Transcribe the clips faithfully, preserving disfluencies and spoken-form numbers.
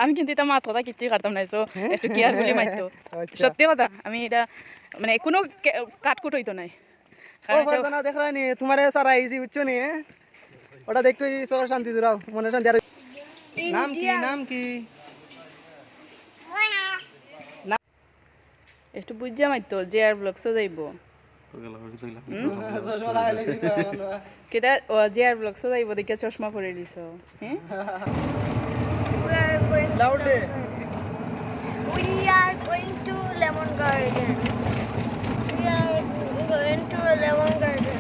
আমি কিন্তু ইতা মাত কথা কিচ্ছুই করতাম না, so একটু কেয়ারফুলি মাততো। আচ্ছা। সত্যি কথা, আমি ইতা মানে কোনো কাটকুট অইতো নায়। ও কারণ সে ফারজানা, দেখরায় নি, তুমারে সারা ইজি বুঝছো নি, হ্যাঁ? ওটা দেখতে সবার শান্তি জুড়াও, মনে শান্তি। আর নাম কি? ইন্ডিয়ান। নাম কি? একটু বুঝিয়া মাততো, জে আর ব্লগসও যাইবো। তো গেল, ওই তো গেল। হুম? চশমা লাগাইলে কি করে আমরা? কেটা, ও, জে আর ব্লগসও যাইবো, দেখে চশমা পরে দিছো। হ্যাঁ? We are going to Loudly. We are going to Lemon Garden. We are going to a Lemon Garden.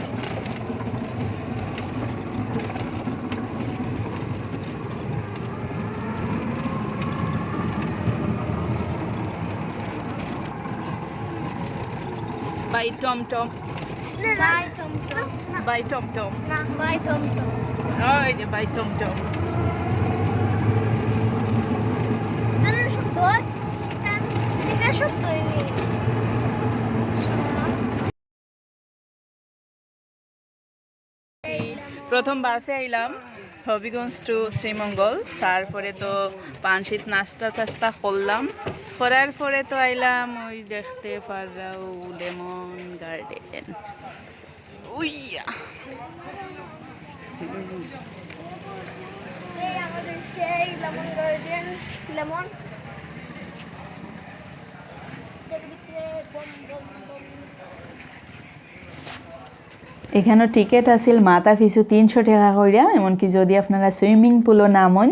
By tomtom. না, না। বাই টমটম। না। বাই টমটম। না, বাই টমটম। ওই যে বাই টমটম। না, না, শব্দ হয়। এটা, এটা শব্দ হয়নি। প্রথম বাসে আইলাম হবিগঞ্জ to শ্রীমঙ্গল, তারপরে তো পানশিত নাস্তা টাস্তা করলাম, করার পরে তো আইলাম ওই দেখতে পাররাও লেমন গার্ডেন। উইয়া। এই আমাদের সেই লেমন গার্ডেন, লেমন। এর ভিতরে বম বম বম। এখানো টিকিট আছিল মাথা পিছু তিনশো টাকা কইরা, এমনকি যদি আপনারা সুইমিং পুলও নামইন,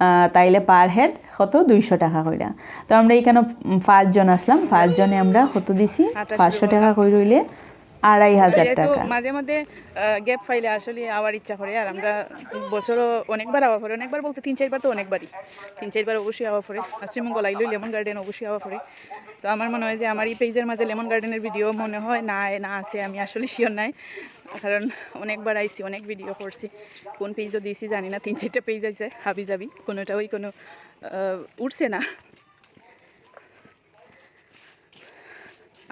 আহ, তাইলে per head কত? দুইশো টাকা কইরা। তো আমরা এখানো, উম, পাঁচজন আসলাম, পাঁচজনে আমরা কত দিছি? আঠাশশো পাঁচশো টাকা কইরা অইলে আড়াই হাজার যেহেতু টাকা। মাঝে মধ্যে, আহ, গ্যাপ পাইলে আসলে আওয়ার ইচ্ছা করে, আর আমরা বছরও অনেকবার আওয়া পড়ে, অনেকবার বলতে তিন চারবার, তো অনেকবারই, তিন চারবার অবশ্যই আওয়া পড়ে। আর শ্রীমঙ্গল আইলে লেমন গার্ডেন অবশ্যই আওয়া পড়ে। তো আমার মনে হয় যে আমার এই পেজের মাঝে লেমন গার্ডেনের ভিডিও মনে হয় না, না আছে, আমি আসলে শিওর নাই, কারণ অনেকবার আইছি, অনেক ভিডিও করছি, কোন পেজও দিয়েছি জানি না, তিন চারটা পেজ আছে হাবি জাবি, কোনোটাই কোনো, আহ, উঠছে না।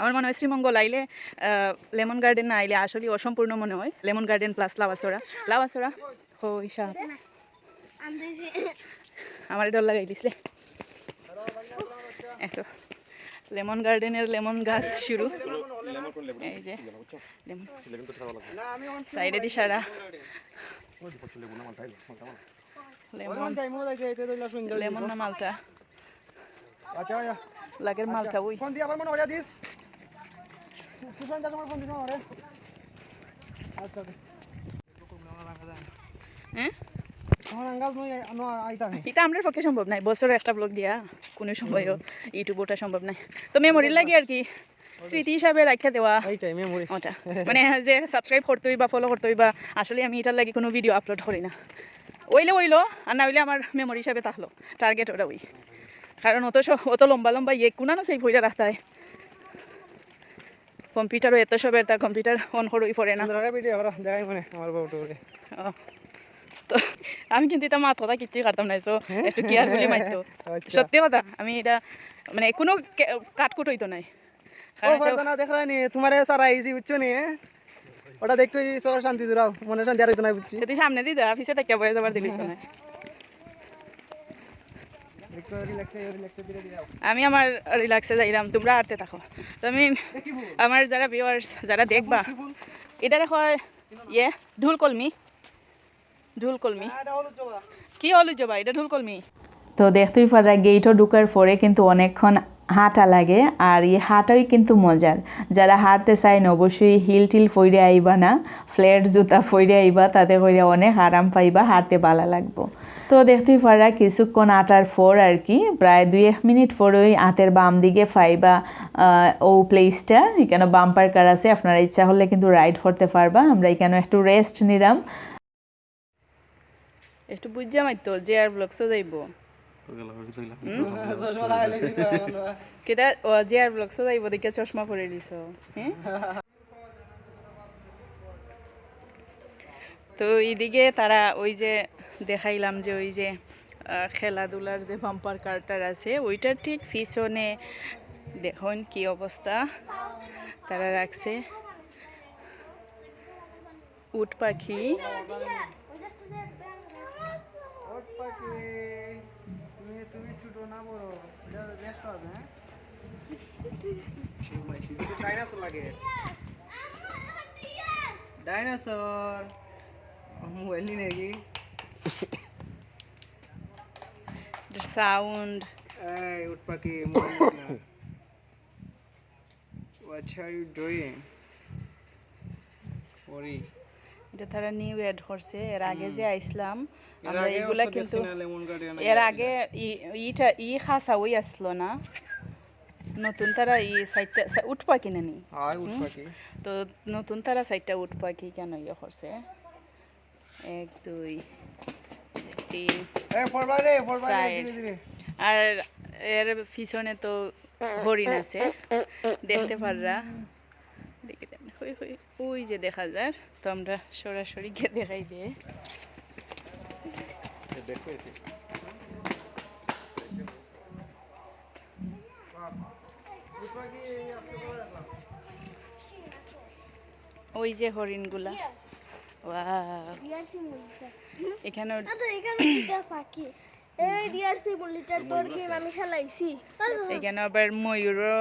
আমার মনে হয় শ্রীমঙ্গল আইলে, আহ, লেমন গার্ডেন না আইলে আসলে অসম্পূর্ণ মনে হয়। লেমন গার্ডেন প্লাস লাওয়াছড়া, লাওয়াছড়া, হই সাপ। আমার ডর লাগাই দিসলে। এত লেমন গার্ডেনের লেমন গাছ শুরু। এই যে লেমন। সাইডে দি সারা। লেমন। লেমন না মালটা? আচ্ছা, আচ্ছা। লাগের মালটা ওই। ফোন দিয়ে আবার মনে করিয়া দিস। তুই ফোন দিস আমার ফোন দিস আমারে। আচ্ছা, আচ্ছা। হ্যাঁ? আমার আঙ্গাজ নই, ন-, আইতা হে। ইটা আমরার পক্ষে সম্ভব নাই, বছরে একটা ব্লগ দিয়া কোনো সময়ও YouTube ওটা সম্ভব নাই। তো মেমোরির লাগি আর কি, স্মৃতি হিসাবে রাখিয়া দেওয়া। এইটাই মেমোরি। ওটা। মানে যে সাবস্ক্রাইব করতে হইবা, ফলো করতে হইবা, আসলে আমি ইটার লাগি কোনো ভিডিও আপলোড করি না। অইলে অইলো, আর না অইলে আমার মেমোরি হিসাবে থাকলো। টার্গেট ওটা ওই। কারণ অত স-, অত লম্বা লম্বা ইয়ে কুনানো সেই বইটা রাখতে হয়। কম্পিউটারও এত সবের, তার কম্পিউটার অন করই পড়ে না। সুন্দর করে ভিডিও করো, দেখাই মনে আমার বউটা বলে। ও, তো আমি কিন্তু ইতা মাত কথা কিচ্ছুই করতাম না, so হ্যাঁ? একটু কেয়ারফুলি মাততো। আচ্ছা। সত্যি কথা, আমি ইটা মানে কোনো কে-, কাটকুট অইতো নাই। ও কারণ সব ফারজানা, দেখরায় নি, তুমারে সারা ইজি বুঝছো নি, হ্যাঁ? ওটা দেখতে সবার শান্তি জুড়াও, মনে শান্তি আর অইতো না বুঝছি। যদি সামনে দি যা, পিছে থাকিয়া বয়ে যাবার দিলে তো না। আমি আমার রিল্যাক্সে যাইরাম, তোমরা আটতে থাকো। তো আমি আমার যারা ভিউয়ার্স, যারা দেখবা, ইটারে কয় ইয়ে ঢুল কলমি, ঢুল কলমি। কি হলুদ জবা? ইটা ঢুল কলমি। তো দেখতেই পারা গেইটও ঢুকার পরে কিন্তু অনেকক্ষণ হাঁটা লাগে, আর এই হাঁটাই কিন্তু মজার। যারা হাঁটতে চাইন অবশ্যই হিল টিল পইরে আইবা না, ফ্ল্যাট জুতা পইরে আইবা, তাতে কইরা অনেক আরাম পাইবা, হাঁটতে ভালা লাগবো। তো দেখতেই পারা কিছুক্ষণ হাঁটার পর আর কি, প্রায় দুই এক মিনিট পরই আতের বাম দিকে পাইবা, আহ, ও প্লেসটা, এখানে বাম্পার কার আছে, আপনারা ইচ্ছা করলে কিন্তু রাইড করতে পারবা। আমরা এখানে একটু রেস্ট নিলাম। একটু বুঝা মাইতো, জে আর ব্লগসও যাইবো। তো গেল, ওই তো গেল। হুম? চশমা লাগাইলে কি করে আমরা? কেটা, ও, জে আর ব্লগসও যাইবো, দেখে চশমা পরে দিছো। হ্যাঁ? তো এইদিকে তারা ওই যে দেখাইলাম যে ওই যে, আহ, খেলাধুলার যে বাম্পার কারটার আছে, ওইটার ঠিক পিছনে দেখুন কি অবস্থা তারা রাখছে। উট পাখি। উট পাখি, তুমি তুমি ছোট না বড়? এটা বেস্ট আছে, হ্যাঁ? ডাইনোসর লাগে। ডাইনোসর। মোবাইল নি নাকি? সাউন্ড। এই উট পাখি, মোবাইল নিস না। What are you doing? Ori. এটা তারা নিউ অ্যাড করছে। এর আগে যে আইসলাম, এর আমরা আগে এগুলা অবশ্য কিন্তু দেখছি না, লেমন গার্ডেন এর আগে ই-, ইটা, ই খাসা ওই আসলো না। নতুন তারা ই সাইডটা, সা-, উট পাখি না নি? হ্যাঁ, উট হুম। পাখি। তো নতুন তারা সাইডটা উট পাখি কেন ইয়ে করছে? এক, দুই, তিন, এ, পড়বা রে, পড়বা রে, চার। ধীরে ধীরে। আর এর পিছনে তো হরিণ আছে, দেখতে পাররা। দেখি দেন, হই, হই, ওই যে দেখা যার, তো আমরা সরাসরি গিয়ে দেখাই দিয়ে। এ, দেখো এটি। ওই যে হরিণগুলা। ওয়াও। ডিয়ার সিমুলিটার। এখানেও দাদা, এখানে দুইটা পাখি। এই ডিয়ার সিমুলিটার তোর গেম আমি খেলাইছি। এখানে আবার ময়ূরও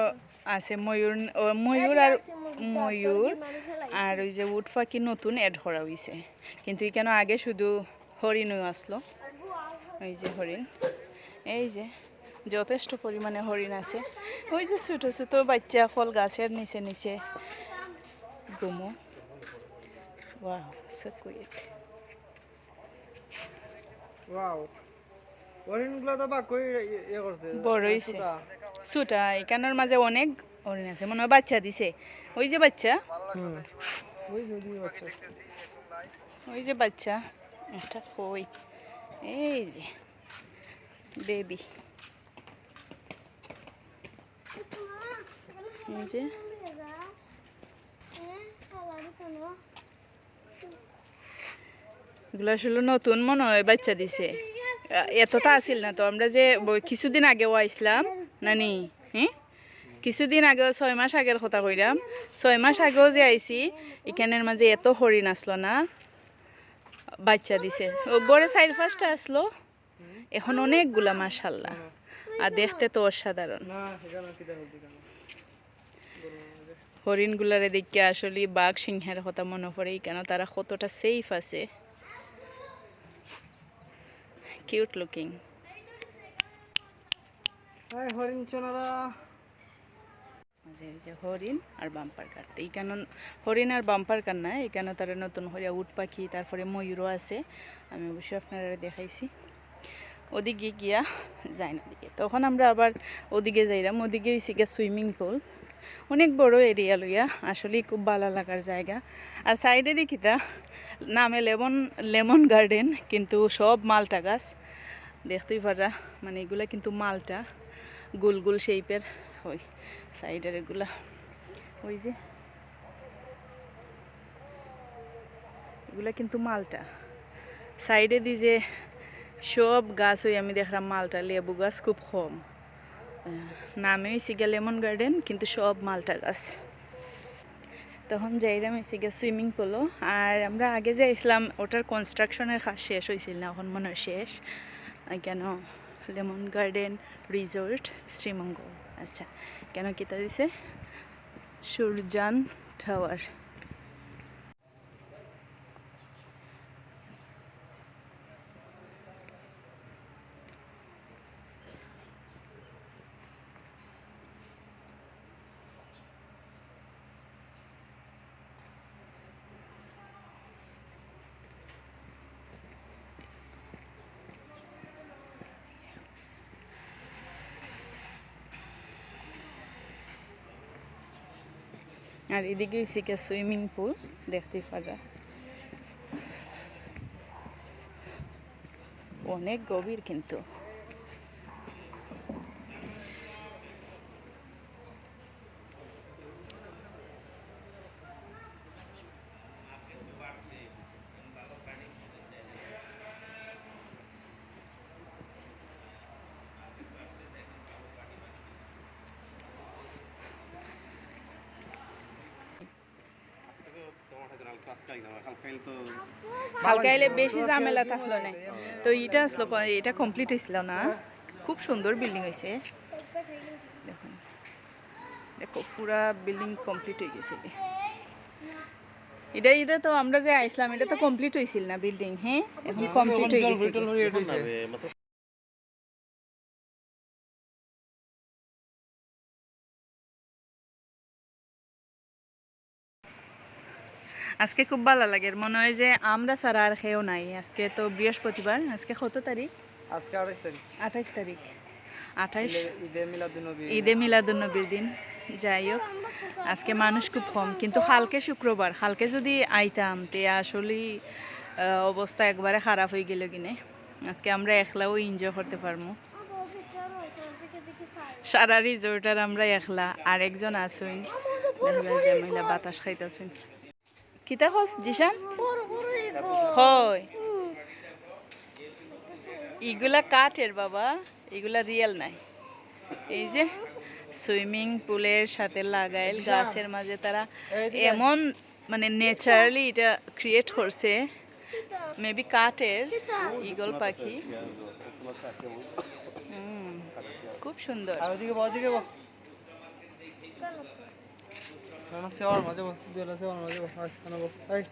আছে, ময়ূর, ও, ময়ূর আর ময়ূর। আর ওই যে উট পাখি নতুন অ্যাড করা হইছে, কিন্তু এখানে আগে শুধু হরিণও আসলো। এই যে হরিণ, এই যে যথেষ্ট পরিমাণে হরিণ আছে। ওই যে ছোট ছোট বাচ্চা ফল গাছের নিচে নিচে ঘুমো। Wow, so cute. ওয়াও। হরিণগুলা তো বাক্কই ইয়ে, ইয়ে করছে। বড় হইছে। ছোটা। ছোটা, এখানোর মাঝে অনেক হরিণ আছে। মনে হয় বাচ্চা দিছে। ওই যে বাচ্চা। হুম। ওই যে, ওই যে বাচ্চা। ওই যে বাচ্চা। একটা কই। এই যে। বেবি। এই যে। এগুলা আসলে নতুন মনে হয় বাচ্চা দিছে। আ, এতটা আছিল না তো। আমরা যে ব-, কিছুদিন আগেও আইসলাম, নানি, হ্যাঁ? কিছুদিন আগেও, ছয় মাস আগের কথা কইলাম, ছয় মাস আগেও যে আইছি, এখানের মাঝে এত হরিণ আসলো না, বাচ্চা দিছে। ও গড়ে চাইর পাঁচটা আসলো, এখন অনেকগুলা, মাশাআল্লাহ। আর দেখতে তো অসাধারণ। না, এখানে কি দেখো, এখানে। হরিণগুলারে দেখে আসলে বাঘ সিংহের কথা মনে পড়ে, কেন তারা কতটা সেফ আছে। Cute looking. এই হরিণ চোনারা। যে এই যে হরিণ আর বাম্পার কার। তো এখানে হরিণ আর বাম্পার কার না, এখানে তারা নতুন করিয়া উট পাখি, তারপরে ময়ূরও আছে। আমি অবশ্যই আপনারা দেখাইছি। ওদিকে গিয়া যাই না দিকে। তখন আমরা আবার ওদিকে যাইলাম, ওদিকে হইছে গিয়া সুইমিং পুল। অনেক বড় এরিয়া লইয়া, আসলে খুব ভালা লাগার জায়গা। আর সাইডে দেখিতা নামে লেমন, লেমন গার্ডেন, কিন্তু সব মালটা গাছ। দেখতেই পাররা, মানে, এগুলা কিন্তু মালটা, গোল গোল শেপের হয় সাইডের এগুলা। ওই যে এগুলা কিন্তু মালটা। সাইডে দি যে সব গাছ, ওই আমি দেখলাম মালটা, লেবু গাছ খুব কম। আহ, নামে হইছে গিয়া লেমন গার্ডেন, কিন্তু সব মালটা গাছ। তখন যাইরাম হইছে গিয়া সুইমিং পুলও। আর আমরা আগে যে আইসলাম, ওটার কনস্ট্রাকশনের কাজ শেষ হইছিল না, এখন মনে হয় শেষ। আহ, কেন লেমন গার্ডেন রিসোর্ট শ্রীমঙ্গল। আচ্ছা, কেন কিতা দিছে? সুরজান টাওয়ার। আর এদিকে হইছে গিয়া সুইমিং পুল, দেখতেই পাররা অনেক গভীর কিন্তু। হালকা আইলে বেশি ঝামেলা থাকলো না। তো এটা আসলো ক-, এটা কমপ্লিট হইছিল না। খুব সুন্দর বিল্ডিং হইছে। দেখুন, দেখো, পুরা বিল্ডিং কমপ্লিট হয়ে গেছে। এটা, এটা তো আমরা যে আইসলাম, এটা তো কমপ্লিট হইছিল না বিল্ডিং, হ্যাঁ, এখন কমপ্লিট হয়ে গেছে। আজকে খুব ভালো লাগে, মনে হয় যে আমরা ছাড়া আর কেউ নাই। আজকে তো বৃহস্পতিবার, আজকে কত তারিখ? আজকে আঠাশ তারিখ। আঠাশ তারিখ, আঠাশ। ঈদে, ঈদে মিলাদুন্নবী। ঈদে মিলাদুন্নবীর দিন। যাই হোক, আজকে মানুষ খুব কম, কিন্তু কালকে শুক্রবার, কালকে যদি আইতাম, তে আসলেই, আহ, অবস্থা একবারে খারাপ হয়ে গেল কিনে। আজকে আমরা একলাও এনজয় করতে পারবো। সারা রিসোর্ট আর আমরা একলা, আর একজন আছইন, দেখা যায় যে মহিলা বাতাস খাইতাছইন। কিতা কস, জিশান? বড় বড় ইগল। হয়। হুম। ইগুলা কাঠের বাবা, ইগুলা রিয়েল নাই। এই যে সুইমিং পুলের সাথে লাগাইল গাছের মাঝে তারা এমন, মানে, ন্যাচারালি এটা ক্রিয়েট করছে, মেবি কাঠের ইগল পাখি। হুম, খুব সুন্দর। আর ওদিকে বল, ওদিকে বল। না, না, সেওয়ার মাঝে বল, দুইটা সেওয়ার মাঝে বল। আয়, কেন বল? এই।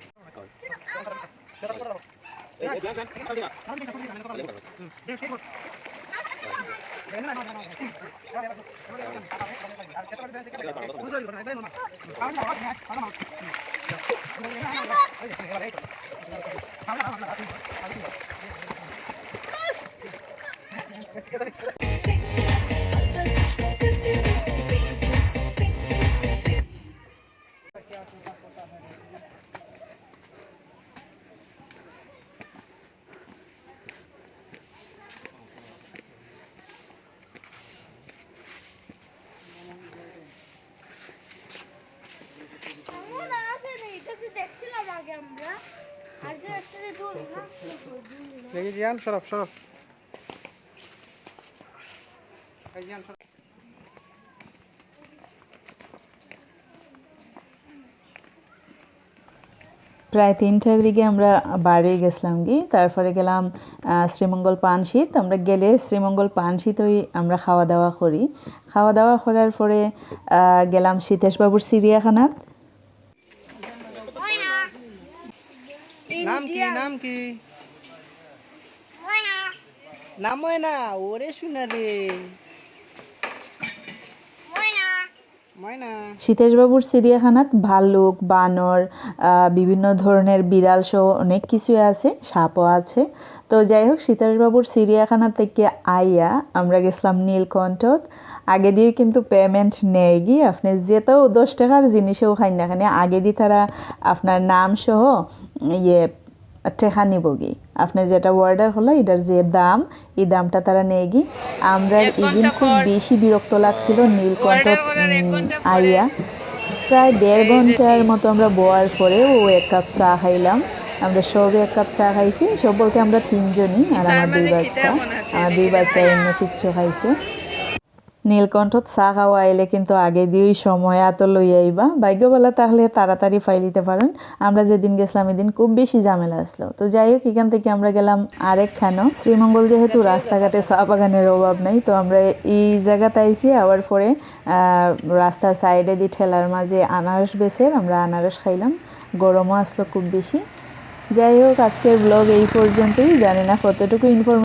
এমন আছে না, এটা তো দেখছিলাম আগে আমরা। আর যে একটা যে দূর না, দূর না। দেখি জিয়ান, সরব, সরব। এই জিয়ান, সরব। প্রায় তিনটার দিকে আমরা বাড়ি গেছিলাম কি, তারপরে গেলাম, আহ, শ্রীমঙ্গল পানশিত। আমরা গেলে শ্রীমঙ্গল পানশিতই আমরা খাওয়া দাওয়া করি। খাওয়া দাওয়া করার পরে, আহ, গেলাম সীতেশ বাবুর চিড়িয়াখানাত। নাম কি? নাম কি? নাম ময়না। ওরে সোনা রে। ময়না। সীতেশ বাবুর চিড়িয়াখানাত ভাল্লুক, বানর, আহ, বিভিন্ন ধরনের বিড়াল সহ অনেক কিছুই আছে, সাপও আছে। তো যাই হোক, সীতেশ বাবুর চিড়িয়াখানা থেকে আইয়া আমরা গেছিলাম নীলকণ্ঠত। আগেদিও কিন্তু পেমেন্ট নেয়গি, আপনে যেতাউ দশ টেকার জিনিসও খাইন না কেনে, আগেদি তারা আপনার নাম সহ ইয়ে টেকা নিবগি। আপনে যেটা অর্ডার করলা, এটার যে দাম, এই দামটা তারা নেয়গি। আমরার ইদিন খুব বেশি বিরক্ত লাগছিল নীলকণ্ঠত, উম, আইয়া। প্রায় দেড় ঘন্টার মতো আমরা বওয়ার পরে ও এক কাপ চা খাইলাম। আমরা সবে এক কাপ চা খাইছি, সব বলতে আমরা তিনজনই আর আমার দুই বাচ্চা। আমার দুই বাচ্চা অন্য কিচ্ছু খাইছে। নীলকণ্ঠত চা খাওয়া আইলে কিন্তু আগেদিউ সময় আতো লইয়া আইবা। ভাগ্য ভালা থাকলে তাড়াতাড়ি পাইলিতে পারইন। আমরা যেদিন গেছিলাম, এদিন খুব বেশি ঝামেলা আসলো। তো যাই হোক, এখান থেকে আমরা গেলাম আরেকখানো। শ্রীমঙ্গল যেহেতু রাস্তাঘাটে চা বাগানের অভাব নাই, তো আমরা এই জাগাত আইছি। আওয়ার পরে, আহ, রাস্তার সাইডেদি ঠেলার মাঝে আনারস বেচের, আমরা আনারস খাইলাম। গরমও আসলো খুব বেশি। যাই হোক, আজকের ব্লগ এই পর্যন্তই। জানি না কতটুকু ইনফরমেশন